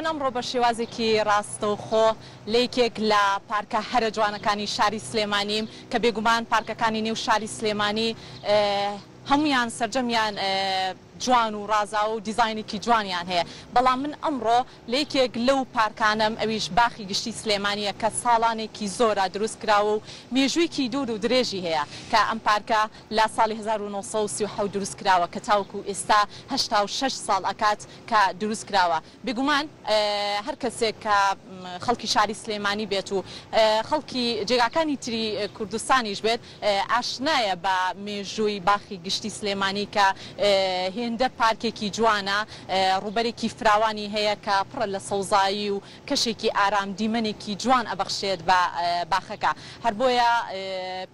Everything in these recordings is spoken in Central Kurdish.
ئەمڕۆ بە شێوازێکی ڕاستەوخۆ لە یەکێک لە پارکە هەرە جوانەکانی شاری سلێمانیم کە بێگومان پارکەکانی نێو شاری سلێمانی هەموویان سەرجەمیان جوان و ڕازاوە و دیزاینێکی جوانیان هەیە، بەڵام من ئەمڕۆ لە یەکێک لەو پارکانەم ئەویش باخی گشتی سلێمانییە کە ساڵانێکی زۆرە دروست کراوە و مێژوویەکی دوور و درێژی هەیە کە ئەم پارکە لە ساڵی 1937 دروست کراوە کە تاوەکو ئێستا 86 ساڵ ئەکات کە دروست کراوە. بێگومان هەر کەسێک کە خەڵکی شاری سلێمانی بێت و خەڵکی جێگاکانی تری کوردستانیش بێت ئاشنایە بە مێژووی باخی گشتی سلێمانی کە هێندە پارکێکی جوانە، ڕووبەرێکی فراوانی هەیە کە پڕە لە سەوزایی و کەشێکی ئارام دیمەنێکی جوان ئەبەخشێت بە باخەکە. هەر بۆیە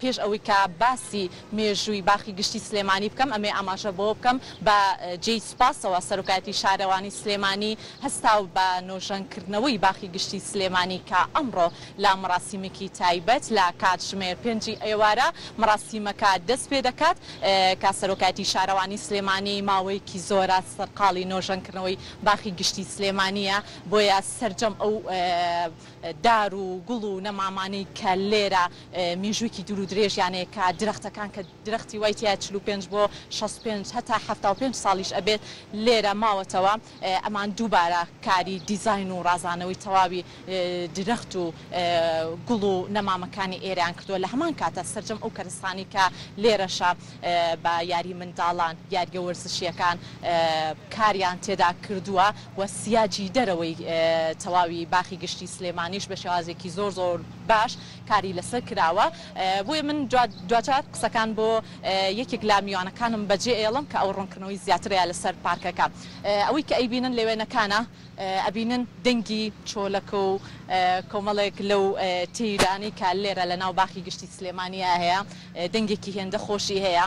پێش ئەوەی کە باسی مێژووی باخی گشتی سلێمانی بکەم ئەمەوێ ئاماژە بەوە بکەم بە جێی سوپاسەوە سەرۆکایەتی شارەوانی سلێمانی هەستاو بە نۆژەنکردنەوەی باخی گشتی سلێمانی کە ئەمڕۆ لە مەراسیمێکی تایبەت لە کاتژمێر پێنجی ئێوارە مەراسیمەکە دەست پێدەکات کە سەرۆکایەتی شارەوانی سلێمانی ماوەیەکی زۆرە سەرقاڵی نۆژەنکردنەوەی باخی گشتی سلێمانیە بۆیە سەرجەم ئەو دار و گوڵ و نەمامانەی کە لێرە مێژوویەکی دوور و درێژیان هەیە کە درەختەکان کە درەختی وای تیایە 45 بۆ 65 هەتا 75 ساڵیش ئەبێت لێرە ماوەتەوە ئەمان دووبارە کاری دیزاین و ڕازانەوەی تەواوی درەخت و گوڵ و نەمامەکانی ئێرەیان کردووە لە هەمان کاتە سەرجەم ئەو کەرستانەی کە لێرەشە بە یاری منداڵان یاریگە وەرزشیەکان کاریان تێدا کردووە و سیاجی دەرەوەی تەواوی باخی گشتی سلێمانیش بە شێوازێکی زۆر زۆر باش کاری لەسەر کراوە. بۆیە من دواجار قسەکان بۆ یەکێک لە میوانەکانم بەجێ ئێڵم کە ئەو ڕوونکردنەوەی زیاترەیە لەسەر پارکەکە. ئەوەی کە ئەیبینن لە وێنەکانە ئەبینن دەنگی چۆلەکە و کۆمەڵێک لەو تەیرانەی کە لێرە لە ناو باخی گشتی سلێمانیا هەیە دەنگێکی هێندە خۆشی هەیە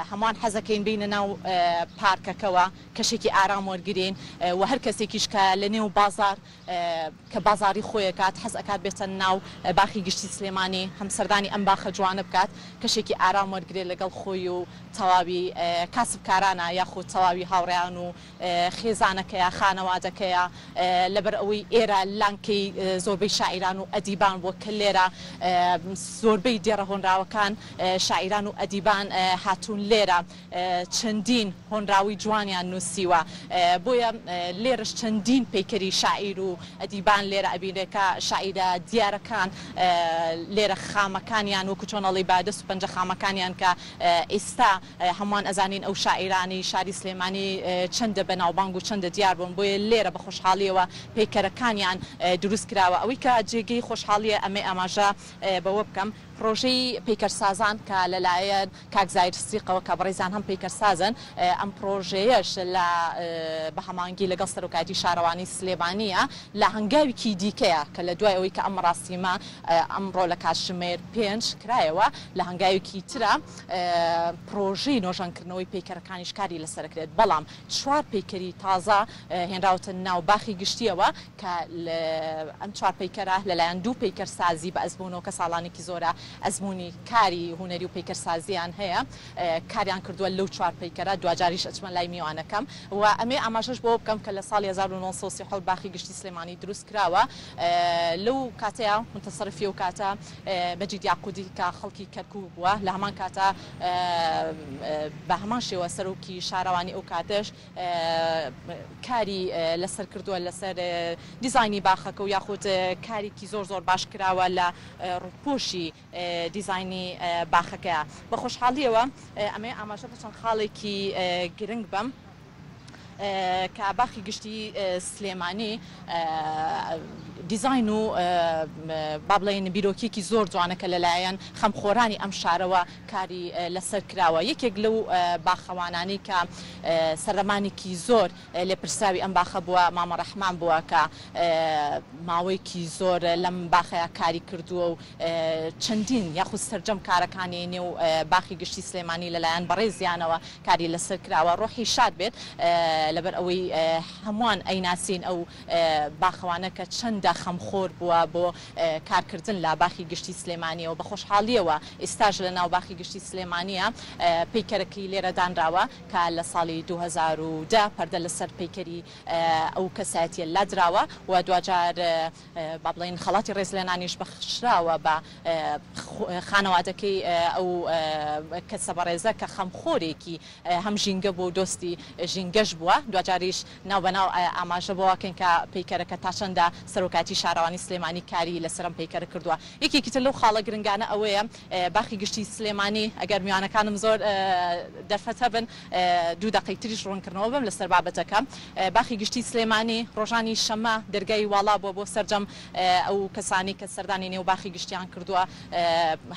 هەمووان حەزەکەین بێینە ناو پارکەکەوە کەشێکی ئارام وەرگرین و هەر کەسێکیش کە لە نێو بازاڕ کە بازاڕی خۆی ئەکات حەز ئەکات بێتە ناو باخی گشتی سلێمانی هەم سەردانی ئەم باخە جوانە بکات کەشێکی ئارام وەرگرێت لەگەڵ خۆی و تەواوی کاسبکارانە یاخود تەواوی هاوڕێیان و خێزانەکەیە خانەوادەکەیە لەبەر ئەوەی ئێرە لانکەی زۆربەی شاعیران و ئەدیبان بووە کە لێرە زۆربەی دێڕە هۆنراوەکان شاعیران و ئەدیبان هاتوون لێرە چەندین هۆنراوەی جوانیان نووسیوە، بۆیە لێرەش چەندین پەیکەری شاعیر و ئەدیبان لێرە ئەبینرێ کە شاعیرە دیارەکان لێرە خامەکانیان وەکو چۆن ئەڵێی بە دەست و پەنجە خامەکانیان کە ئیستا هەمووان ئەزانین ئەو شاعیرانەی شاری سلێمانی چەندە بەناوبانگ و چەندە دیار بوون بۆیە لێرە بە خۆشحاڵیەوە پەیکەرەکانیان دروست کراوە ئەوەی کە جێگەی خۆشحاڵیە ئەمەی ئاماژە بەوە بکەم پڕۆژەی پەیکەرسازان کە لەلایەن کاک زاهیر سدیقەوە کە بەڕێزیان هەم پەیکەرسازن، ئەم پڕۆژەیەش لە بە هەماهەنگی لەگەڵ سەرۆکایەتی شارەوانی سلێمانییە لە هەنگاویکی دیکەیە کە لە دوای ئەوەی کە ئەم مەراسیمە ئەمڕۆ لە کاتژمێر پێنج کرایەوە لە هەنگاوێکی ترە پڕۆژەی نۆژەنکردنەوەی پەیکەرەکانیش کاری لەسەرەکرێت بەڵام چوار پەیکەری تازە هێنراوەتە ناو باخی گشتییەوە کە ئەم چوار پەیکەرە لەلایەن دوو پەیکەرسازی بە ئەزموونەوە کە ساڵانێکی زۆرە ئەزموونی کاری هونەری و پەیکەرسازییان هەیە کاریان کردووە لەو چوار پەیکەرە، دواجاریش ئەچمە لای میوانەکەم و ئەمەوێ ئاماژەش بەوە بکەم کە لە ساڵی 1937 باخی گشتی سلێمانی دروست کراوە لەو کاتەیا متەسەرفی ئەو کاتە مەجید یاقودی کە خەڵکی کەرکوک بووە لە هەمان کاتە بە هەمان شێوە سەرۆکی شارەوانی ئەو کاتەش کاری لەسەر کردووە لەسەر دیزاینی باخەکە و یاخود کارێکی زۆر زۆر باش کراوە لە ڕووپۆشی دیزاینی باخەکەیە. بە خۆشحاڵیەوە ئەمەوێ ئاماژە بە چەند خاڵێکی گرنگ بەم کە باخی گشتی سلێمانی دیزاین و با بڵێین بیرۆکیەکی زۆر جوانە کە لەلایەن خەمخۆرانی ئەم شارەوە کاری لەسەر کراوە. یەکێک لەو باخەوانانەی کە سەردەمانێکی زۆر لێپرسراوی ئەم باخە بووە مامە ڕەحمان بووە کە ماوەیەکی زۆر لەم باخەیا کاری کردووە و چەندین یاخود سەرجەم کارەکانی نێو باخی گشتی سلێمانی لەلایەن بەڕێزیانەوە کاری لەسەر کراوە ڕۆحی شاد بێت. لەبەر ئەوەی هەمووان ئەیناسین ئەو باخەوانە کە چەندە خەمخۆر بووە بۆ کارکردن لە باخی گشتی سلێمانیەوە، بە خۆشحاڵیەوە ئیستاش لە ناو باخی گشتی سلێمانیە پەیکەرەکەی لێرە دانراوە کە لە ساڵی 2010 پەردە لەسەر پەیکەری ئەو کەسایەتیە لادراوە و دواجار با بڵێین خەڵاتی ڕێزلێنانیش بەخشراوە بە خانەوادەکەی ئەو کەسە بەڕێزە کە خەمخۆرێکی هەم ژینگە بووە و دۆستی ژینگەش بووە، دواجاریش ناوبەناو ئاماژە بەوەکەین کە پەیکەرەکە تا چەندە سەرۆکایەتی شارەوانی سلێمانی کاری لەسەر ئەم پەیکەرە کردووە. یەکێکی تر لەو خاڵە گرنگانە ئەوەیە باخی گشتی سلێمانی، ئەگەر میوانەکانم زۆر دەرفەت هەبن دوو دەقەی تریش ڕوونکردنەوە بەم لەسەر بابەتەکە، باخی گشتی سلێمانی ڕۆژانی شەممە دەرگای واڵا بووە بۆ سەرجەم ئەو کەسانەی کە سەردانی نێو باخی گشتیان کردووە،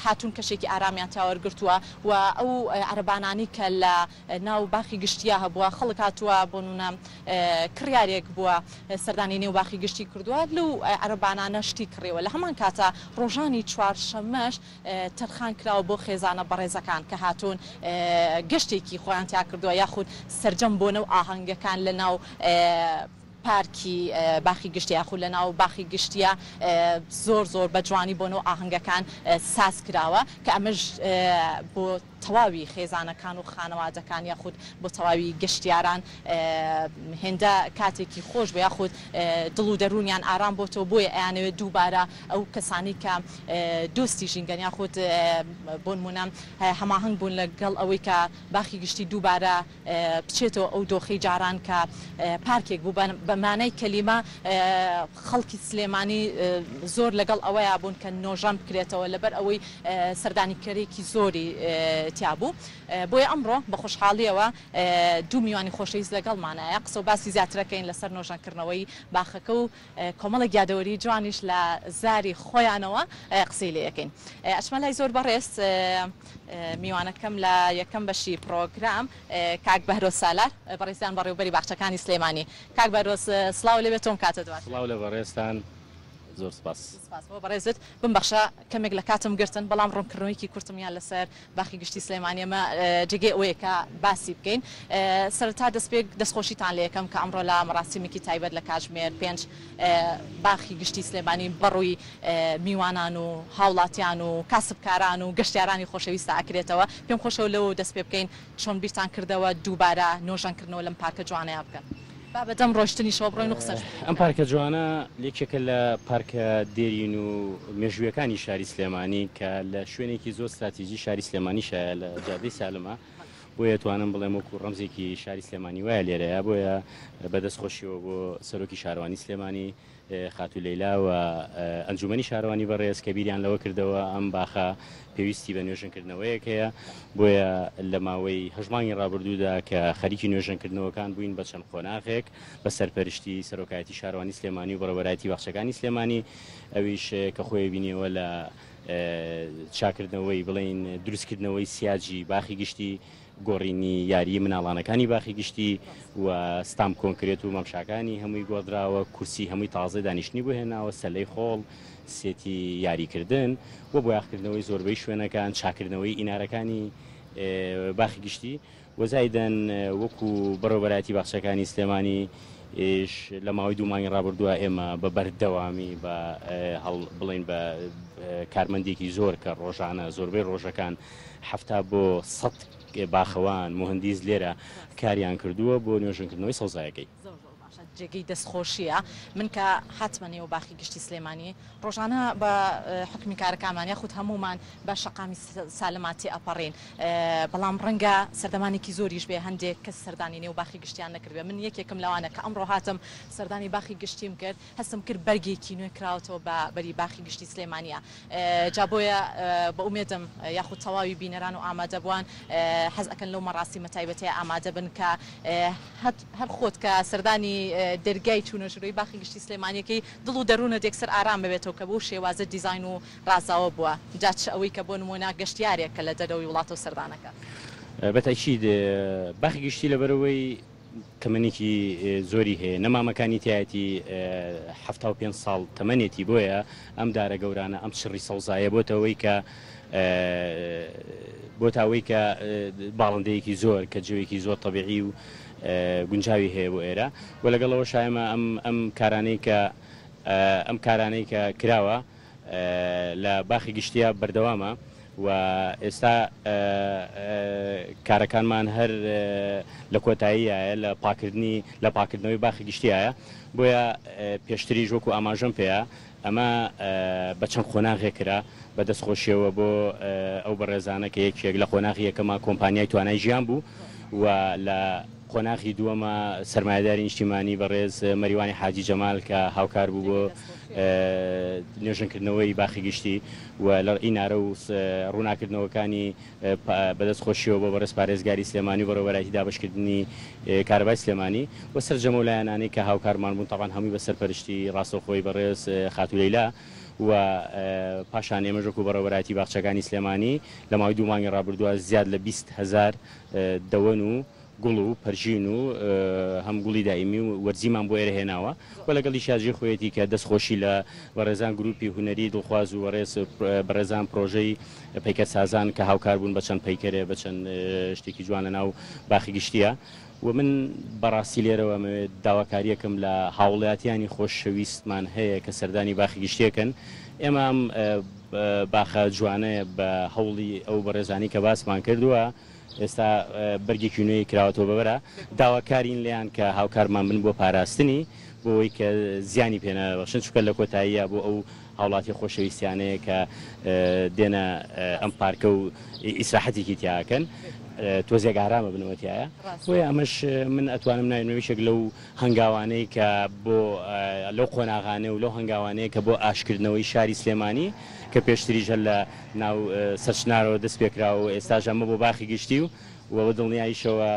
هاتوون کەشێکی ئارامیان تیا وەرگرتووە و ئەو عەرەبانانەی کە لە ناو باخی گشتیا هەبووە خەڵک هاتووە بۆ نموونە کڕیارێک بووە سەردانی نێو باخی گشتی کردووە لەو عەرەبانانە شتی کڕیوە لە هەمان کاتا ڕۆژانی چوارشەممەش تەرخان کراوە بۆ خێزانە بەڕێزەکان کە هاتوون گەشتێکی خۆیان تیا کردووە یاخود سەرجەم بۆنە و ئاهەنگەکان لە ناو پارکی باخی گشتی یاخود لە ناو باخی گشتیە زۆر زۆر بە جوانی بۆنە و ئاهەنگەکان ساز کراوە کە ئەمەش بۆ تەواوی خێزانەکان و خانەوادەکان یاخود بۆ تەواوی گەشتیاران هێندە کاتێکی خۆش بوو یاخود دڵ و دەروونیان ئارام بۆتەوە بۆیە ئەیانەوێت دووبارە ئەو کەسانەی کە دۆستی ژینگەن یاخود بۆ نموونە هەماهەنگ بوون لەگەڵ ئەوەی کە باخی گشتی دووبارە بچێتەوە ئەو دۆخەی جاران کە پارکێک بوو بە مانای کەلیمە خەڵکی سلێمانی زۆر لەگەڵ ئەوەیا بوون کە نۆژەن بکرێتەوە لەبەر ئەوەی سەردانیکەرێکی زۆری تیا بوو بۆیە ئەمڕۆ بە خۆشحاڵیەوە دوو میوانی خۆشەویست لەگەڵمانایە قسە و باسی زیاترەکەین لەسەر نۆژەنکردنەوەی باخەکە و کۆمەڵێک یادەوەری جوانیش لە زاری خۆیانەوە قسەی لێ ئەکەین. ئەچمە لای زۆر بەڕێز میوانەکەم لە یەکەم بەشی پڕۆگرام کاک بەهرۆز سالار بەڕێزیان بەڕێوبەری باخچەکانی سلێمانی. کاک بەهرۆز سڵاو لێ بێت تۆم کاتت باش. سڵاو لە بەڕێزتان زۆر سپاس. سپاس بۆ بەڕێزت. بمبەخشە کەمێک لە کاتم گرتن بەڵام ڕوونکردنەوەیەکی کورتم یان لەسەر باخی گشتی سلێمانی ئەمە جێگەی ئەوەیە کە باسی بکەین. سەرەتا دەستپێک دەستخۆشیتان لێ ئەکەم کە ئەمڕۆ لە مەراسیمێکی تایبەت لە کاتژمێر پێنج باخی گشتی سلێمانی بەڕووی میوانان و هاوڵاتیان و کاسبکاران و گەشتیارانی خۆشەویستا ئەکرێتەوە. پێم خۆشە لەوەوە دەست پێ بکەین چۆن بیرتان کردەوە دووبارە نۆژەنکردنەوە لەم پارکە جوانەیا بکەن؟ با بە دەم ڕۆیشتنیشەوە بڕۆین و قسەش بکەین. ئەم پارکە جوانە یەکێکە لە پارکە دێرین و مێژوویەکانی شاری سلێمانی کە لە شوێنێکی زۆر ستراتیجی شاری سلێمانیشایە لە جادەی سالمە بۆیە توانم بڵێم وەکو ڕەمزێکی شاری سلێمانی وایە لێرەیە بۆیە بە دەستخۆشیەوە بۆ سەرۆکی شارەوانی سلێمانی خاتوو لەیلا و ئەنجومەنی شارەوانی بەڕێز کە بیریان لەوە کردەوە ئەم باخە پێویستی بە نوێژەنکردنەوەیەک هەیە، بۆیە لە ماوەی هەشت مانگی ڕابردوودا کە خەریکی نوێژەنکردنەوەکان بووین بە چەند قۆناغێک بە سەرپەرشتی سەرۆکایەتی شارەوانی سلێمانی و بەڕێوەبەرایەتی باخچەکانی سلێمانی ئەویش کە خۆی بینیەوە لە چاکردنەوەی بڵێین دروستکردنەوەی سیاجی باخی گشتی گۆڕینی یاریی مناڵانەکانی باخی گشتی و ستامپ کۆنکرێت و مەمشاکانی هەمووی گۆڕدراوە، کورسی هەمووی تازەی دانیشتنی بۆ هێناوە، سەلەی خۆڵ، سێتی یاریکردن و بۆیاخکردنەوەی زۆربەی شوێنەکان، چاککردنەوەی ئینارەکانی باخی گشتی و زایدەن وەکو بەڕێوەبەرایەتی باخچەکانی سلێمانی یش لە ماوەی دوو مانگی ڕابردووە ئێمە بە بەردەوامی بە هەڵ بڵێین بە کارمەندێکی زۆر کە ڕۆژانە زۆربەی ڕۆژەکان 70 بۆ 100 باخەوان موهەندیس لێرە کاریان کردووە بۆ نۆژەنکردنەوەی سەوزایەکەی. زۆر زۆر باشە جێگەی دەستخۆشیە من کە هاتمە نێو باخی گشتی سلێمانی ڕۆژانە بە حوکمی کارەکانمان یاخود هەموومان بە شەقامی سالما تێئەپەڕین بەڵام ڕەنگە سەردەمانێکی زۆریش بێ هەندێک کەس سەردانی نێو باخی گشتیان نەکردبێ من یەکێکم لەوانە کە ئەمڕۆ هاتم سەردانی باخی گشتیم کرد هەستم کرد بەرگێکی نوێ کراوەتەوە بە بەری باخی گشتی سلێمانیە جا بۆیە بە ئومێدم یاخود تەواوی بینەران و ئامادەبووان حەز ئەکەن لەو مەڕاسیمە تایبەتەیە ئامادە بن کە هەر خۆت کە سەردانی دەرگای چوونە ژوورەوەی باخی گشتی سلێمانیەکەی دڵ و دەروونت یەکسەر ئارام ببێتەوە کە بەو شێوازە دیزاین و ڕازاوە بووە جا چ ئەوەی کە بۆ نموونە گەشتیارێک کە لە دەرەوەی وڵاتەوە سەردانەکات. بە تەئکید باخی گشتی لەبەرئەوەی تەمەنێکی زۆری هەیە نەمامەکانی تایەتی 75 ساڵ تەمەنێتی بۆیە ئەم دارە گەورانە ئەم چڕی سەوزایە بۆتە ئەوەی کە بۆتە ئەوەی کە باڵندەیەکی زۆر کە جەوێکی زۆر تەبیعی و گونجاوی هەیە بۆ ئێرە و لەگەڵ ئەوەشا ئێمە ئەم ئەم کارانەی کە ئەم کارانەی کە کراوە لە باخی گشتیە بەردەوامە و ئێستا کارەکانمان هەر لە کۆتاییایە لە پاکردنی لە پاکردنەوەی باخی گشتیایە بۆیە پێشتریش وەکو ئاماژەم پێیا ئەمە بە چەند قۆناغێک کرا، بە دەستخۆشیەوە بۆ ئەو بەڕێزانە کە یەکێک لە قۆناغی یەکەما کۆمپانیای توانای ژیان بوو و لە قۆناغی دووەما سەرمایەداری نیشتیمانی بەڕێز مەریوانی حاجی جەمال کە هاوکار بوو بۆ نۆژەنکردنەوەی باخی گشتی و لە ئینارە و ڕووناکردنەوەکانی بەدەست خۆشیەوە بۆ بەڕێز پارێزگاری سلێمانی و بەڕێوەبەرایەتی دابەشکردنی کارەبای سلێمانی و سەرجەم ئەو لایەنانەی کە هاوکارمان بوون تەبعەن هەمووی بە سەرپەرشتی ڕاستەوخۆی بەڕێز خاتوو لەیلا و پاشان ئێمەش وەکو بەڕێوەبەرایەتی باخچەکانی سلێمانی لە ماوەی دوو مانگی ڕابردووە زیاد لە 20 هەزار دەوەن و گوڵ و پەرژین و هەم گوڵی دایمی و وەرزیمان بۆ ئێرە هێناوە و لەگەڵیشیا جێی خۆیەتی کە دەستخۆشی لە بەڕێزان گروپی هونەری دڵخواز و بەڕێز بەڕێزان پرۆژەی پەیکەرسازان کە هاوکار بوون بە چەند پەیکەرێ بە چەند شتێکی جوان لە ناو باخی گشتیە و من بەڕاستی لێرەوە ئەمەوێت داواکاریەکم لە هاوڵاتیانی خۆشەویستمان هەیە کە سەردانی باخی گشتیەکەن ئێمە ئەم باخە جوانەیە بە هەوڵی ئەو بەڕێزانی کە باسمان کردووە ئێستا بەرگێکی نوێی کراوەتەوە بەبەرە، داواکارین لێیان کە هاوکارمان بن بۆ پاراستنی، بۆ ئەوەی کە زیانی پێ نەبەخشن، چونکە لە کۆتاییا بۆ ئەو هاوڵاتیە خۆشەویستیانەیە کە دێنە ئەم پارکە و ئیسراحەتێکی تیا ئەکەن، تۆزێک ئارام ئەبنەوە تیایا، بۆیە ئەمەش من ئەتوانم ناوی بنێم یەکێک لەو هەنگاوانەی کە بۆ لەو قۆناغانەی و لەو هەنگاوانەیە کە بۆ ئاشکردنەوەی شاری سلێمانی کە پێشتریش هەر لە ناو سەرچنارەوە دەست پێکراوە و ئێستاش ئەمە بۆ باخی گشتی و و بە دڵنیاییشەوە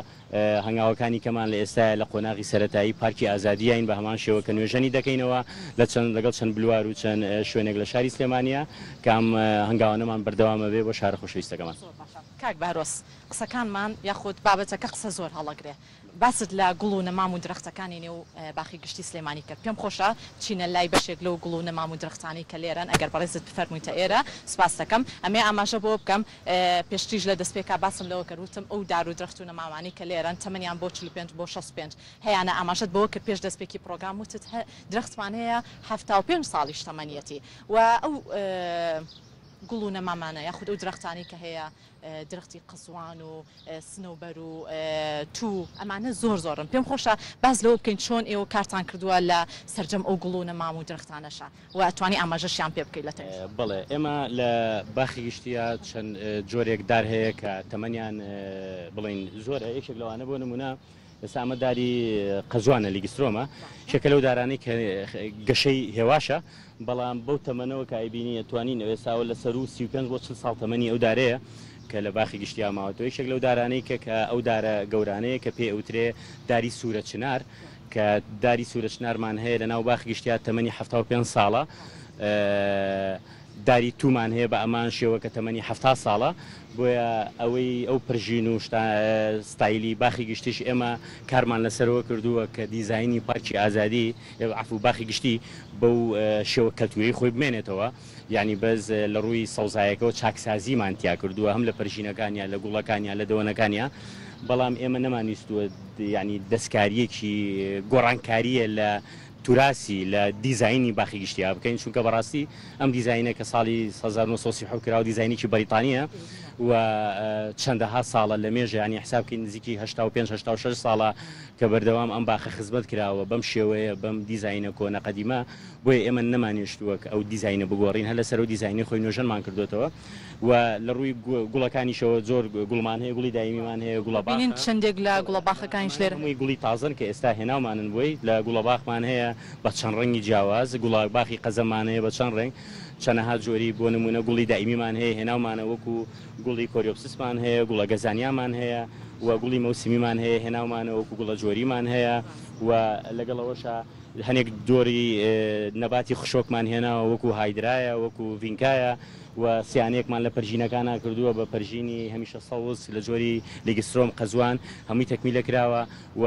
هەنگاوەکانی کەمان لە ئێستایا لە قۆناغی سەرەتایی پارکی ئازادیین بە هەمان شێوە کە نوێژەنی دەکەینەوە لە چەند لەگەڵ چەند بلوار و چەند شوێنێک لە شاری سلێمانییە کە ئەم هەنگاوانەمان بەردەوام ئەبێ بۆ شارە خۆشەویستەکەمان. زۆر باشە کاک بەهرۆز قسەکانمان یاخود بابەتەکە قسە زۆر هەڵەگرێ باست لە گوڵ و نەمام و درەختەکانی نێو باخی گشتی سلێمانی کرد، پێم خۆشە بچینە لای بەشێک لەو گوڵ و نەمام و درەختانەی کە لێرەن، ئەگەر بەڕێزت بفەرموویتە ئێرە سپاست دەکەم. ئەمەوێ ئاماژە بەوە بکەم پێشتریش لە دەستپێکا باسم لەوە کرد وتم ئەو دار و درەخت و نەمامانەی کە لێرەن تەمەنیان بۆ 45 بۆ 65 هەیانە، ئاماژەت بەوە کرد پێش دەستپێکی پڕۆگرام وتت درەختمان هەیە 75 ساڵیش تەمەنیەتی و ئەو گوڵ و نەمامانە یاخود ئەو درەختانەی کە هەیە درەختی قەزوان و سنەوبەر و توو ئەمانە زۆر زۆرن پێم خۆشە باس لەوە بکەین چۆن ئێوە کارتان کردووە لە سەرجەم ئەو گوڵ و نەمام و درەختانەشا و ئەتوانی ئاماژەشیان پێ بکەیت لە تەنیشت. بەڵێ ئێمە لە باخی گشتییا چەند جۆرێک دار هەیە کە تەمەنیان بڵێین زۆرە یەکێک لەوانە بۆ نموونە ئێستا ئەمە داری قەزوانە لیگسترۆمە یەکێکە لەو دارانەی کە گەشەی هێواشە بەڵام بەو تەمەنەوە کە ئەیبینی ئەتوانین ئێستا لە سەروو 35 بۆ 40 ساڵ تەمەنی ئەو دارەیە کە لە باخی گشتیا ماوەتەوە یەکێک لەو دارانەی کە کە ئەو دارە گەورانەیە کە پێی ئەوترێ داری سوورە چنار کە داری سوورە چنارمان هەیە لە ناو باخی گشتیا تەمەنی 75 ساڵە داری توومان هەیە بە ئەمان شێوە کە تەمەنی 70 ساڵە بۆیە ئەوەی ئەو پرژین و ستایلی باخی گشتیش ئێمە کارمان لەسەرەوە کردووە کە دیزاینی پارکی ئازادی عەفو باخی گشتی بەو شێوە کەلتوریەی خۆی بمێنێتەوە یانی بەس لە ڕووی سەوزایەکەوە چاکسازیمان تیا کردووە هەم لە پەرژینەکانیا لە گوڵەکانیا لە دەوەنەکانیا بەڵام ئێمە نەمانویستووە یانی دەستکاریەکی گۆڕانکاریە لە توراسی لە دیزاینی باخی گشتیا بکەین چونکە بەڕاستی ئەم دیزاینە کە ساڵی 1937 کراوە دیزاینێکی بەریتانیە و چەندەها ساڵە لە مێژە یانی حساب بکەین نزیکی 85 86 ساڵە کە بەردەوام ئەم باخە خزمەت کراوە بەم شێوەیە بەم دیزاینە کۆنە قەدیمە بۆیە ئێمە نەمانێشتووە کە ئەو دیزاینە بگۆڕین هەر لەسەر ئەو دیزاینەی خۆی نۆژەنمان کردۆتەوە و لە ڕووی گوڵەکانیشەوە زۆر گوڵمان هەیە گوڵی دایمیمان هەیە گوڵە بینین باخە چەندێک لە گوڵە باخەکانیش لێرە هەمووی گوڵی تازەن کە ئێستا هێناومانن بۆی لە گوڵە باخمان هەیە بە چەند ڕەنگی جیاواز گوڵە باخی قەزەمان هەیە بە چەند ڕەنگ چەنەها جۆری بۆ نموونە گوڵی دایمیمان هەیە هێناومانە وەکو گوڵی کۆریۆپسسمان هەیە، گوڵە گەزانیامان هەیە و گوڵی مەوسمیمان هەیە هێناومانە وەکو گوڵە جۆریمان هەیە و لەگەڵ ئەوەشا هەنێک جۆری نەباتی خشۆکمان هێناوە وەکو هایدرایە وەکو ڤینکایە و سیانەیەکمان لە پەرژینەکانا کردووە بە پەرژینی هەمیشە سەوز لە جۆری لیگسترۆم قەزوان هەمووی تەکمیلە کراوە و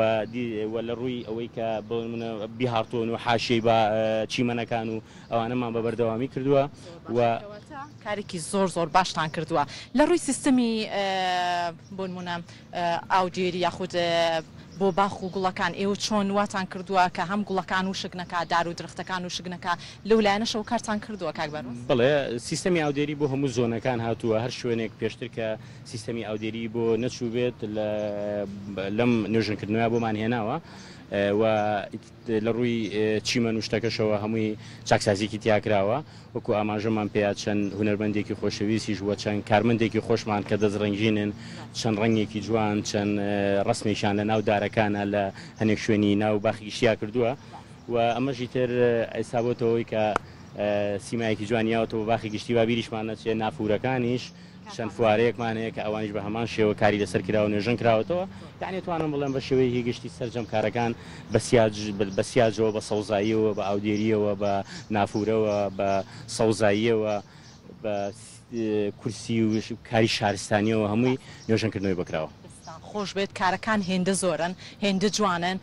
و لە ڕووی ئەوەی کە بۆ نمونە بیهارتۆن و حاشیەی با چیمەنەکان و ئەوانەمان بە بەردەوامی کردووە زۆر و. باشە کەواتە کارێکی زۆر زۆر باشتان کردووە لە ڕووی سیستمی بۆ نموونە ئاودێری یاخود بۆ باخ و گوڵەکان ئێوە چۆن واتان کردووە کە هەم گوڵەکان وشک نەکا دار و درەختەکان وشک نەکا لەو لایەنەشەوە کارتان کردووە کاک بەرۆز؟ بەڵێ سیستەمی ئاودێری بۆ هەموو زۆنەکان هاتووە هەر شوێنێک پێشتر کە سیستەمی ئاودێری بۆ نەچووبێت لە لەم نۆژەنکردنەوە بۆمان هێناوە و لە ڕووی چیمەن و شتەکەشەوە هەمووی چاکسازیەکی تیا کراوە وەکو ئاماژەمان پێیا چەند هونەرمەندێکی خۆشەویستیش وە چەند کارمەندێکی خۆشمان کە دەست ڕەنگینن چەند ڕەنگێکی جوان چەند ڕەسمێکیان لە ناو دارەکانە لە هەنێک شوێنی ناو باخی گشتیا کردووە و ئەمەش ئیتر ئێستا بۆتە ئەوەی کە سیمایەکی جوانی یاوەتەوە بە باخی گشتی با بیریشمان نەچێ نافورەکانیش چەند فوارەیەکمان هەیە کە ئەوانیش بە هەمان شێوە کاری لەسەر کراوە نۆژەن کراوەتەوە یانی ئەتوانم بڵێم بە شێوەیەکی گشتی سەرجەم کارەکان بە سیاج بە سیاجەوە بە سەوزاییەوە بە ئاودێرییەوە بە نافورەوە بە سەوزاییەوە بە کورسی و کاری شارستانییەوە هەمووی نۆژەنکردنەوەی بۆ کراوە. دەستتان خۆش بێت کارەکان هێندە زۆرن هێندە جوانن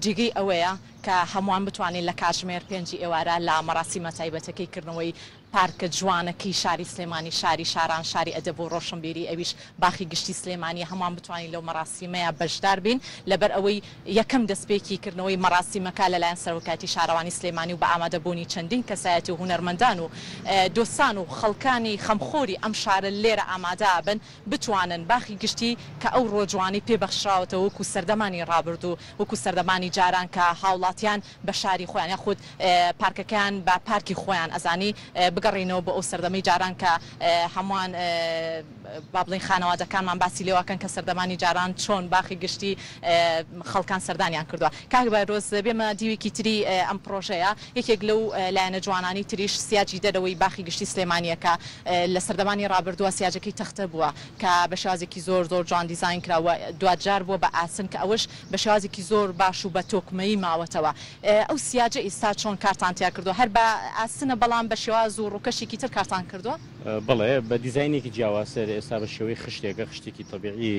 جێگەی ئەوەیە کە هەمووان بتوانین لە کاتژمێر پێنجی ئێوارە لە مەراسیمە تایبەتەکەی کردنەوەی پارکە جوانەکەی شاری سلێمانی، شاری شاران، شاری ئەدەب و ڕۆشنبیری، ئەویش باخی گشتی سلێمانییە، هەمووان بتوانین لەو مەراسیمەیا بەشدار بین، لەبەر ئەوەی یەکەم دەستپێکی کردنەوەی مەراسیمەکە لەلایەن سەرۆکایەتی شارەوانی سلێمانی و بە ئامادەبوونی چەندین کەسایەتی و هونەرمەندان و دۆستان و خەڵکانی خەمخۆری ئەم شارە لێرە ئامادە ئەبن بتوانن باخی گشتی کە ئەو ڕۆ جوانەی پێ بەخشراوەتەوە وەکو سەردەمانی ڕابردوو وەکو سەردەمانی جاران کە هاوڵاتیان بە شاری خۆیان یاخود پارکەکەیان بە پارکی خۆیان ئەزانی بگەڕێینەوە بۆ ئەو سەردەمەی جاران کە هەمووان با بڵێین خانەوادەکانمان باسی لێوەکەن کە سەردەمانی جاران چۆن باخی گشتی خەڵکان سەردانیان کردووە. کاک بایرۆز بێمە دیوێکی تری ئەم پڕۆژەیە یەکێک لەو لایەنە جوانانەی تریش سیاجی دەرەوەی باخی گشتی سلێمانیە کە لە سەردەمانی ڕابردووە سیاجەکەی تەختە بووە کە بە شێوازێکی زۆر زۆر جوان دیزاین کراوە دواجار بووە بە ئاسن کە ئەوەش بە شێوازێکی زۆر باش و بە تۆکمەیی ماوەتەوە. ئەو سیاجە ئیستا چۆن کارتان تیا کردووە؟ هەر بە ئاسنە بەڵام بە شێواز و ڕووکەشێکی تر کارتان کردووە؟ بەڵێ بە دیزاینێکی جیاوازتر، ئێستا بە شێوەی خشتێکە، خشتێکی تەبیعی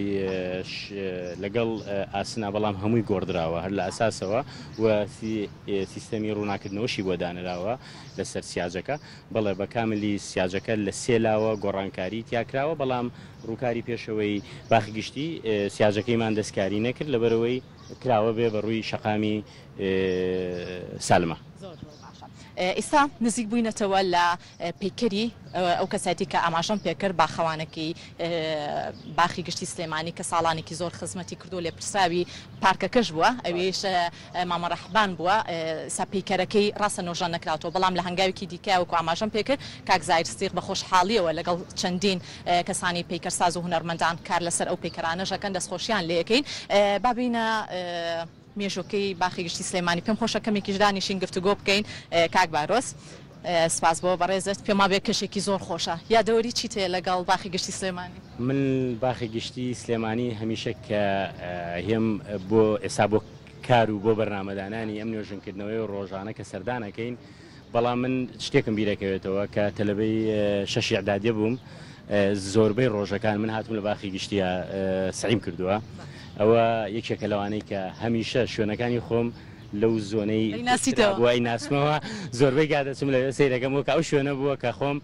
لەگەڵ ئاسنا بەڵام هەمووی گۆڕدراوە هەر لە ئەساسەوە و سیستەمی ڕووناکردنەوەشی بۆ دانراوە لەسەر سیاجەکە. بەڵێ بە کاملی سیاجەکە لە سێ لاوە گۆڕانکاری تیا کراوە بەڵام ڕووکاری پێشەوەی باخی گشتی سیاجەکەیمان دەستکاری نەکرد لەبەرئەوەی کراوە بێ بە ڕووی شەقامی سالمە. زۆر زۆر باشە ئیستا نزیک بووینەتەوە لە پەیکەری ئەو کەسایەتی کە ئاماژەم پێکرد باخەوانەکەی باخی گشتی سلێمانی کە ساڵانێکی زۆر خزمەتی کردووە لێپرسراوی پارکەکەش بووە ئەویش مامە ڕەحبان بووە ئێستا پەیکەرەکەی ڕاستە نۆژەن نەکراوەتەوە بەڵام لە هەنگاوێکی دیکە وەکو ئاماژەم پێکرد کاک زاهیر ستیق بە خۆشحاڵیەوە لەگەڵ چەندین کەسانی پەیکەرساز و هونەرمەندان کار لەسەر ئەو پەیکەرانەش ئەکەن دەستخۆشیان لێ ئەکەین با بێینە مێژووەکەی باخی گشتی سلێمانی پێم خۆشە کەمێکیش دانیشین گفتوگۆ بکەین کاک بارۆز سپاس بۆ بەڕێزت پێم وابێ کەشێکی زۆر خۆشە یادەوەری چیت هەیە لەگەڵ باخی گشتی سلێمانی؟ من باخی گشتی سلێمانی هەمیشە کە هێم بۆ ئێستا بۆ کار و بۆ بەرنامەدانانی ئەم نۆژەنکردنەوەی ڕۆژانە کە سەردان ئەکەین بەڵام من شتێکم بیرەکەوێتەوە کە تەلەبەی شەشی ئیعدادیە بووم زۆربەی ڕۆژەکان من هاتوم لە باخی گشتیە سەعیم کردووە ئەوە یەکێکە لەوانەی کە هەمیشە شوێنەکانی خۆم لەو زۆنەی بووە ئەیناسمەوە زۆربەی گا دەچم لەوێ سەیرەکەم وەک ئەو شوێنە بووە کە خۆم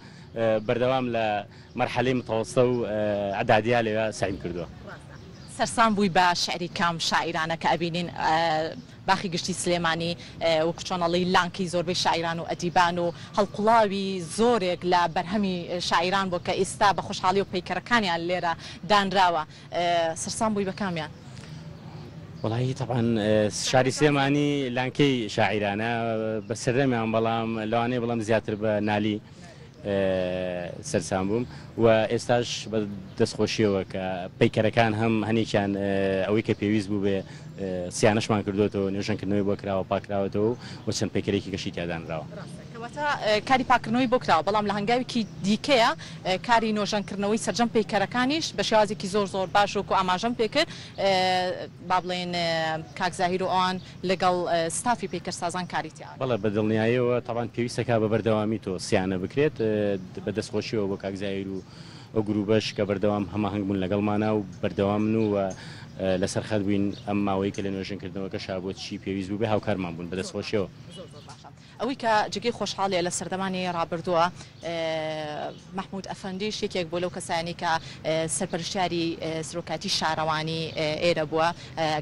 بەردەوام لە مەرحەلەی متەوەستە و ئیعدادیە لەوێ سەعیم کردووە. سەرسام بووی بە شیعری کام شاعیرانە کە ئەبینین باخی گشتی سلێمانی وەکو چۆن ئەڵێی لانکەی زۆربەی شاعیران و ئەدیبان و هەڵقوڵاوی زۆرێک لە بەرهەمی شاعیران بووە کە ئیستا بە خۆشحاڵی و پەیکەرەکانیان لێرە دانراوە سەرسام بووی بە کامیان؟ وەڵایی تەبعەن شاری سلێمانی لانکەی شاعیرانە بە سەردەمیان بەڵام لەوانەیە بڵێم زیاتر بە نالی سەرسام بووم و ئێستاش بە دەستخۆشیەوە کە پەیکەرەکان هەم هەنێکیان ئەوەی کە پێویست بوو بێ سیانەشمان کردوێتەوە نوێژەنکردنەوەی بۆ کراوە پاکراوەتەوە و چەند پەیکەرێکی کەشی تیادانراوە. کەواتە کاری پاکردنەوەی بۆ کراوە بەڵام لە هەنگاوێکی دیکەیە کاری نۆژەنکردنەوەی سەرجەم پەیکەرەکانیش بە شێوازێکی زۆر زۆر باش وەکو ئاماژەم پێکرد با بڵێین کاک زاهیر و ئەوان لەگەڵ ستافی پەیکەرسازان کاری تیا بەڵێ بە دڵنیایەوە تەبعەن پێویستە کا بە بەردەوامی تۆ سیانە بکرێت بە دەستخۆشیەوە بۆ کاک زاهیر و ئەو گروپەش کە بەردەوام هەماهەنگ بوون لەگەڵمانا و بەردەوامن و لەسەر خەت بووین ئەم ماوەی کە لە نۆژەنکردنەوەکەشا بۆ چی پێویست بوو بێ هاوکارمان بوون بەدەستخۆشیەوە. زۆر زۆر باشە. ئەوەی کە جێگەی خۆشحاڵیە لە سەردەمانی ڕابردووە مەحمود ئەفەندیش یەکێک بووە لەو کەسانی کە سەرپەرشتیاری سەرۆکایەتی شارەوانی ئێرە بووە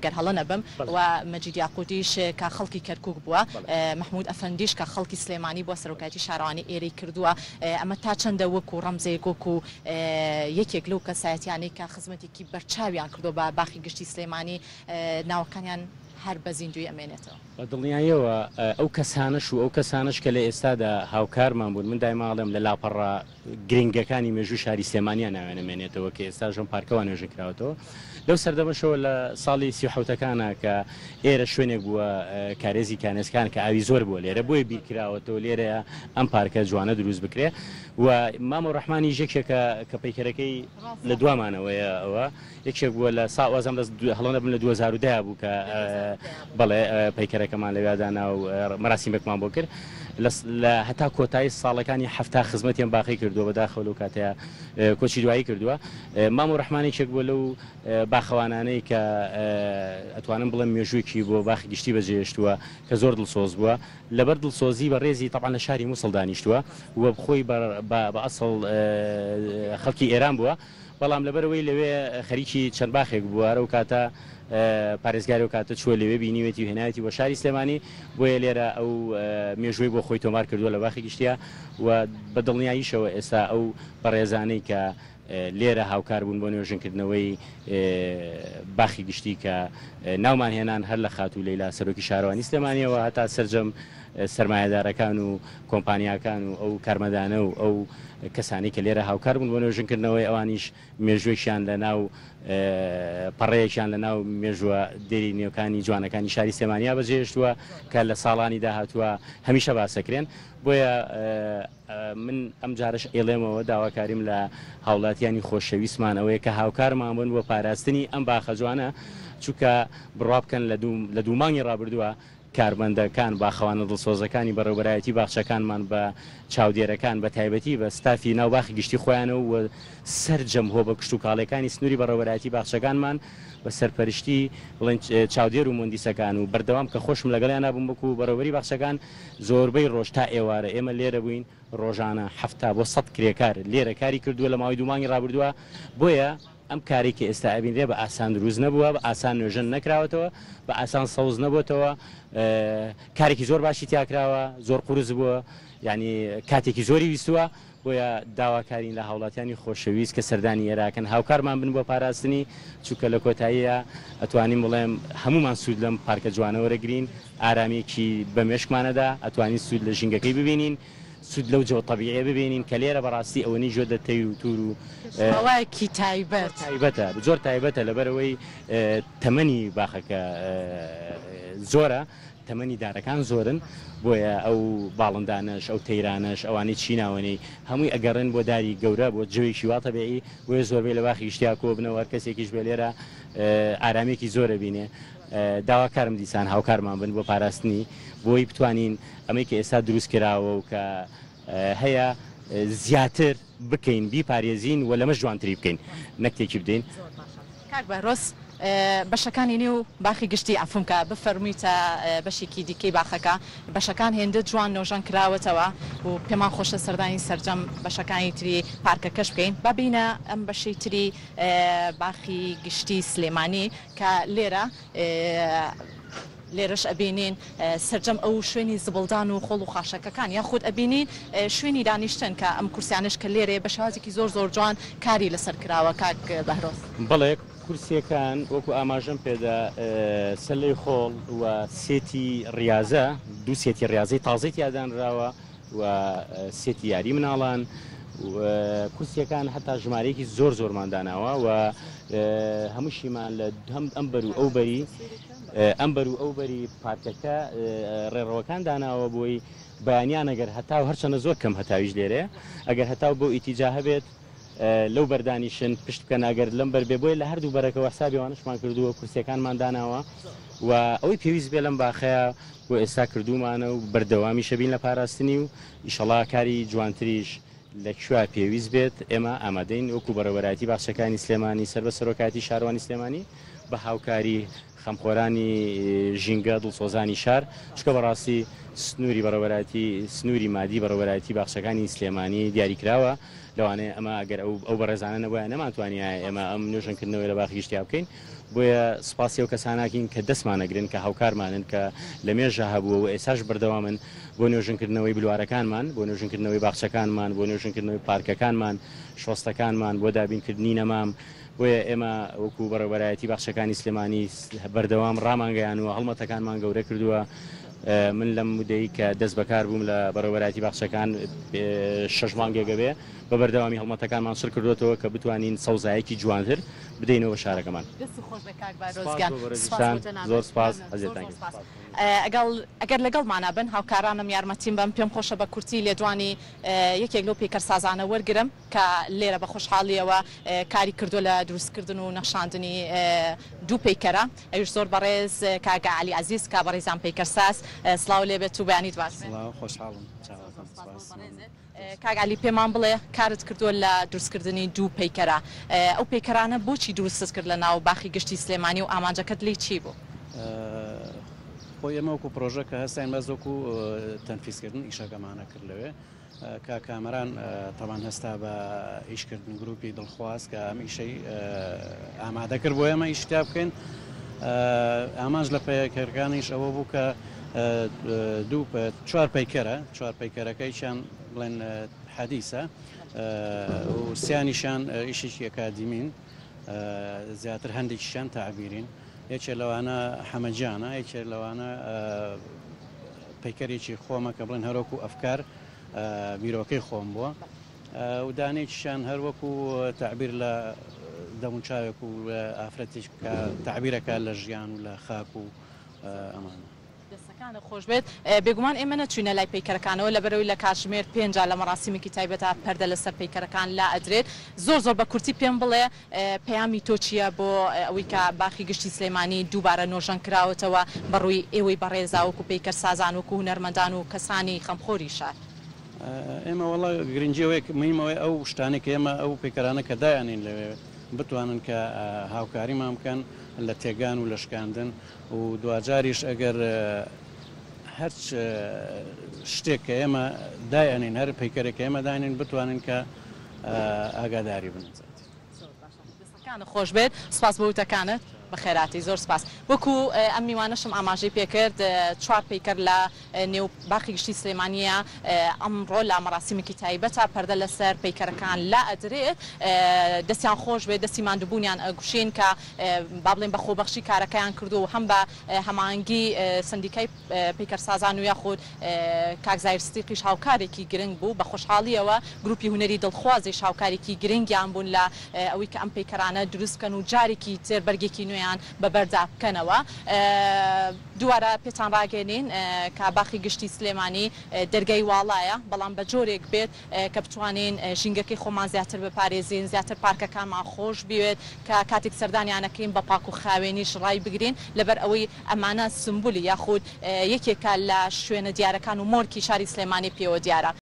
گەر هەڵە نەبم و مەجید یاقوتیش کە خەڵکی کەرکوک بووە مەحمود ئەفەندیش کە خەڵکی سلێمانی بووە سەرۆکایەتی شارەوانی ئێرەی کردووە ئەمە تا چەندە وەکو ڕەمزێک وەکو یەکێک لەو کەسایەتیانەی کە خزمەتێکی بەرچاویان کردووە بە باخی گشتی سلێمانی ناوەکانیان هەر بە زیندووی ئەمێنێتەوە. بە دڵنیاییەوە ئەو کەسانەش و ئەو کەسانەش کە لە ئێستادا هاوکارمان بوون، من دایمە ئەڵێم لە لاپەڕە گرنگەکانی مێژووی شاری سلێمانیا ناویان ئەمێنێتەوە کە ئێستاش ئەم پارکە وا نوێژن کراوەتەوە. لەو سەردەمەشەوە لە ساڵی 37ەکانا کە ئێرە شوێنێک بووە کارێزی کانێزکان کە ئاوی زۆر بووە لێرە بۆیە بیر کراوەتەوە لێرەیە ئەم پارکە جوانە دروست بکرێ و مامۆ ڕەحمانیش یەکێکە کە پەیکەرەکەی لە دوامانەوەیە ئەوە یەکێک بووە لە سا وازم لە هەڵە نەبم لە 2010 بوو کە بەڵێ پەیکەرەکەمان لەویا دانا و مەراسیمێکمان بۆ کرد لە هەتا کۆتایی ساڵەکانی 70 خزمەتیان باقی کردووە، بەداخەوە لەو کاتەیە کۆچی دوایی کردووە. مامۆ ڕەحمان یەکێک بووە لەو باخەوانانەی کە ئەتوانم بڵێم مێژوویەکی بۆ باخی گشتی بەجێهێشتووە کە زۆر دڵسۆز بووە، لەبەر دڵسۆزی بە ڕێزی تەبعەن لە شاری موسڵ دانیشتووە و خۆی بە ئەسڵ خەڵکی ئێران بووە، بەڵام لەبەرئەوەی لەوێ خەریکی چەند باخێک بووە هەر ئەو کاتە پارێزگاری ئەو کاتە چووە لەوێ بینیوێتی و هێناوێتی بۆ شاری سلێمانی، بۆیە لێرە ئەو مێژووەی بۆ خۆی تۆمار کردووە لە باخی گشتیە و بە دڵنیاییشەوە ئێستا ئەو بەڕێزانەی کە لێرە هاوکار بوون بۆ نوێژنکردنەوەی باخی گشتی کە ناومان هێنان هەر لە خاتوو لەیلا سەرۆکی شارەوانی سلێمانیەوە هەتا سەرجەم سەرمایەدارەکان و کۆمپانیاکان و ئەو کارمەدانە و ئەو کەسانەی کە لێرە هاوکار بوون بۆ نوێژنکردنەوەی ئەوانیش مێژووێکیان لە ناو پەڕەیەکیان لە ناو مێژووە دێرینیەکانی جوانەکانی شاری سلێمانیا بەجێهێشتووە کە لە ساڵانی داهاتووە هەمیشە باسەکرێن. بۆیە من ئەم جارەش ئەیڵێمەوە داواکاریم لە هاوڵاتیانی خۆشەویستمان ئەوەیە کە هاوکارمان بن بۆ پاراستنی ئەم باخە جوانە، چونکە بڕوا بکەن لە دوو مانگی ڕابردووە کارمەندەکان، باخەوانە دڵسۆزەکانی بەڕێوبەرایەتی باخچەکانمان بە چاودێرەکان بە تایبەتی بە ستافی ناو باخی گشتی خۆیانەوە و سەرجەم هۆبە کشتوکاڵیەکانی سنووری بەڕێوبەرایەتی باخچەکانمان بە سەرپەرشتی بڵێن چاودێر و مۆندیسەکان و بەردەوام کە خۆشم لەگەڵیانا بووم وەکو بەڕێوبەری باخچەکان زۆربەی ڕۆژ تا ئێوارە ئێمە لێرە بووین ڕۆژانە 70 بۆ 100 کرێکار لێرە کاری کردووە لە ماوەی 2 مانگی ڕابردووە. بۆیە ئەم کارەی کە ئێستا ئەبینرێ بە ئاسان دروست نەبووە، بە ئاسان نوێژەن نەکراوەتەوە، بە ئاسان سەوز نەبووتەوە، کارێکی زۆر باشی تیاکراوە، زۆر قورس بووە، یعنی کاتێکی زۆری ویستووە. بۆیە داواکارین لە هاوڵاتیانی خۆشەویست کە سەردانی ئێراکەن هاوکارمان بن بۆ پاراستنی، چونکە لە کۆتاییە ئەتوانین بڵێم هەمومان سوود لەم پارکە جوانە وەرەگرین، ئارامیەکی بە مێشکمانەدا، ئەتوانین سوود لە ژینگەکەی ببینین، سوود لەو جەوە تەبیعیە ببینین کە لێرە بەڕاستی ئەوەنەی جۆ دە تەیر و تور و کەشوهەوایەکی تایبەت تایبەتە، زۆر تایبەتە، لەبەرئەوەی تەمەنی باخەکە زۆرە، تەمەنی دارەکان زۆرن، بۆیە ئەو باڵندانەش ئەو تەیرانەش ئەوانەی چیناوەنەی هەمووی ئەگەڕێن بۆ داری گەورە بۆ جەوێکی وا تەبیعی، بۆیە زۆربەی لە باخی گشتیا کۆبنەوە، هەر کەسێکیش بێ لێرە ئارامیەکی زۆر ئەبینێ. داواکارم دیسان هاوکارمان بن بۆ پاراستنی، بۆی بتوانین ئەمەی کە ئێستا دروست کراوە و کە هەیە زیاتر بکەین، بیپارێزین و لەمەش جوانتری بکەین نەک تێکی بدەین. زۆر باشە کاک بەهرۆز، بەشەکانی نێو باخی گشتی عەفوم کە بفەرموویتە بەشێکی دیکەی باخەکە، بەشەکان هێندە جوان نۆژەن کراوەتەوە و پێمان خۆشە سەردانی سەرجەم بەشەکانی تری پارکەکەش بکەین. با بێینە ئەم بەشەی تری باخی گشتی سلێمانی کە لێرە لێرەش ئەبینین سەرجەم ئەو شوێنی زبڵدان و خۆڵ و خاشەکەکان یاخود ئەبینین شوێنی دانیشتن کە ئەم کورسیانەش کە لێرەیە بە شێوازێکی زۆر زۆر جوان کاری لەسەر کراوە کاک بەهرۆز. بەڵێ کورسیەکان وەکو ئاماژەم پێدا سەلەی خۆڵ و سێتی ڕیازە، دوو سێتی ڕیازەی تازەی تیا دانراوە و سێتی یاری مناڵان و کورسیەکان هەتا ژمارەیەکی زۆر زۆرمان داناوە و هەمووشیمان لە هەم ئەم بەر و ئەو بەری ئەم بەر و ئەو بەری پارکەکە ڕێڕەوەکان داناوە بۆی بەیانیان ئەگەر هەتاو هەرچەندە زۆر کەم هەتاویش لێرەیە ئەگەر هەتاو بۆ ئیتیجا هەبێت لەو بەردانیشن پشت بکەن ئەگەر لەم بەر بێ، بۆیە لە هەردوو بەرەکەوە حسابی ئەوانەشمان کردووە، کورسیەکانمان داناوە و ئەوەی پێویست بێ لەم باخەیە بۆ ئێستا کردوومانە و بەردەوامیشە بین لە پاراستنی و ئیشەڵا کاری جوانتریش لە کوێ پێویست بێت ئێمە ئامادەین وەکو بەڕێوەبەرایەتی باخچەکانی سلێمانی سەر بە سەرۆکایەتی شارەوانی سلێمانی. بە هاوکاری خەمخۆرانی ژینگە، دڵسۆزانی شار، چونکە بەڕاستی سنووری بەڕێوەبەرایەتی سنووری مادی بەڕێوەبەرایەتی باخچەکانی سلێمانی دیاریکراوە، لەوانەیە ئەمە ئەگەر ئەو ئەو بەڕێزانە نەبوایە نەمانتوانیایە ئێمە ئەم نۆژەنکردنەوەی لە باخی گشتیا بکەین، بۆیە سوپاسی ئەو کەسانەکەین کە دەستمان ئەگرن، کە هاوکارمانن، کە لە مێژە هەبووە و ئێستاش بەردەوامن بۆ نۆژەنکردنەوەی بلوارەکانمان، بۆ نۆژەنکردنەوەی باخچەکانمان، بۆ نۆژەنکردنەوەی پارکەکانمان، شۆستەکانمان، بۆ دابینکردنی نەمام. بۆیە ئێمە وەکو بەڕێوەبەرایەتی باخچەکانی سلێمانی بەردەوام ڕامانگەیانووە، هەڵمەتەکانمان گەورە کردووە. من لەم مودەی کە دەست بەکار بووم لە بەڕێوەبەرایەتی باخچەکان شەش مانگێک ئەبێ بە بەردەوامی هەڵمەتەکانمان چڕ کردووەتەوە کە بتوانین سەوزایەکی جوانتر بدەینەوە بە شارەکەمان. دەست خۆش بێ کاک بارۆز سپاس گیان. بۆ سپاس بەڕێزیشتان. بۆ جەنابت. زۆر سپاس. مەمنون. زۆر ئەزیەتتان زۆر کرد. سپاس. ئەگەڵ ئەگەر لەگەڵمانا بن هاوکارانم یارمەتیم بەن پێم خۆشە بە کورتی لێدوانی یەکێک لەو پەیکەرسازانە وەرگرم کە لێرە بە خۆشحاڵیەوە کاری کردووە لە دروستکردن و نەخشاندنی دوو پەیکەرە ئەویش زۆر بەڕێز کاک عەلی عەزیز کە بەڕێزیان پەیکەرساز سڵاو لێبێت و بەیانیت باش بێت. سڵاو خۆشحاڵم زۆر زۆر چاوەکەم سپاس بۆ سپاس بەڕێزت. مەمنون. کاک عەلی پێمان بڵێ کارت کردووە لە دروستکردنی دوو پەیکەرە ئەو پەیکەرانە بۆچی دروستت کرد لە ناو باخی گشتی سلێمانی و ئامانجەکەت لێی چی بوو؟ خۆی ئێمە وەکو پرۆژە کە هەستاین بەس وەکو تەنفیزکردن ئیشەکەمانە کرد لەوێ کاک کامەران تەبان هەستا بە ئیشکردن گروپی دڵخواز کە ئەم ئیشەی ئامادە کرد بۆ ئێمە ئیش تیا بکەین ئامانج لە پەیکەرەکانیش ئەوە بوو کە دوو چوار پەیکەرە چوار پەیکەرەکەیشیان بڵێن حەدیسە و سیانیشیان ئیشێکی ئەکادیمین زیاتر هەندێکیشیان تەعبیرین یەکێ لەوانە حەمەجانە یەکێ لەوانە پەیکەرێکی خۆمە کە بڵێن هەرۆکو ئەفکار بیرۆکەی خۆم بووە و دانێکیشیان هەر وەکو تەعبیر لە دەموچاوێک و ئافرەتێک کە تەعبیرەکە لە ژیان و لە خاک و ئەمانە. دەستەکانت خۆش بێت. بێگومان ئێمە نەچوینە لای پەیکەرەکانەوە لەبەرئەوەی لە کاتژمێر پێنجا لە مەراسیمێکی تایبەتا پەردە لەسەر پەیکەرەکان لا ئەدرێت. زۆر زۆر بە کورتی پێم بڵێ پەیامی تۆ چییە بۆ ئەوەی کە باخی گشتی سلێمانی دووبارە نۆژەن کراوەتەوە بە ڕووی ئێوەی بەڕێزا وەکو پەیکەرسازان وەکو هونەرمەندان و کەسانی خەمخۆری شار؟ ئێمە وەڵا گرنگی ئەوەیە مهیم ئەوەیە ئەو شتانەی کە ئێمە ئەو پەیکەرانە کە دایانین لەوێ بتوانن کە هاوکاریمان بکەن لە تێگان و لە شکاندن و دواجاریش ئەگەر هەرچ شتێک کە ئێمە دایئەنین هەر پەیکەرێک کە ئێمە داینین بتوانن کە ئاگاداری بن. زۆر باشە دەستەکانت خۆش بێت سوپاس بۆ وتەکانت بەخێرهاتی زۆر سوپاس وەکو ئەم میوانەشم ئاماژەی پێکرد چوار پەیکەر لە نێو باخی گشتی سلێمانیە ئەمڕۆ لە مەراسیمێکی تایبەتە پەردە لەسەر پەیکەرەکان لا ئەدرێت دەستیان خۆش بێت دەستی ماندووبوونیان ئەگوشین کە با بڵێین بە خۆبەخشی کارەکەیان کردووە و هەم بە هەماهەنگی سەندیکای پەیکەرسازان و یاخود کاک زاهیر سدیقیش هاوکارێکی گرنگ بوو، بە خۆشحاڵییەوە گروپی هونەری دڵخوازیش هاوکارێکی گرنگیان بوون لە ئەوەی کە ئەم پەیکەرانە دروست بکەن و جارێکی تر بەرگێکی نوێیان بە بەردا بکەنەوە. دووبارە پێتان ڕاگەیەنین کە باخی گشتی سلێمانی دەرگای واڵایە، بەڵام بە جۆرێک بێت کە بتوانین ژینگەکەی خۆمان زیاتر بپارێزین، زیاتر پارکەکانمان خۆش بوێت، کە کاتێک سەردانیان ئەکەین بە پاک و خاوێنیش ڕایبگرین، لەبەر ئەوەی ئەمانە سمبولی یاخود یەکێکە لە شوێنە دیارەکان و مۆرکی شاری سلێمانی پێوە دیارە.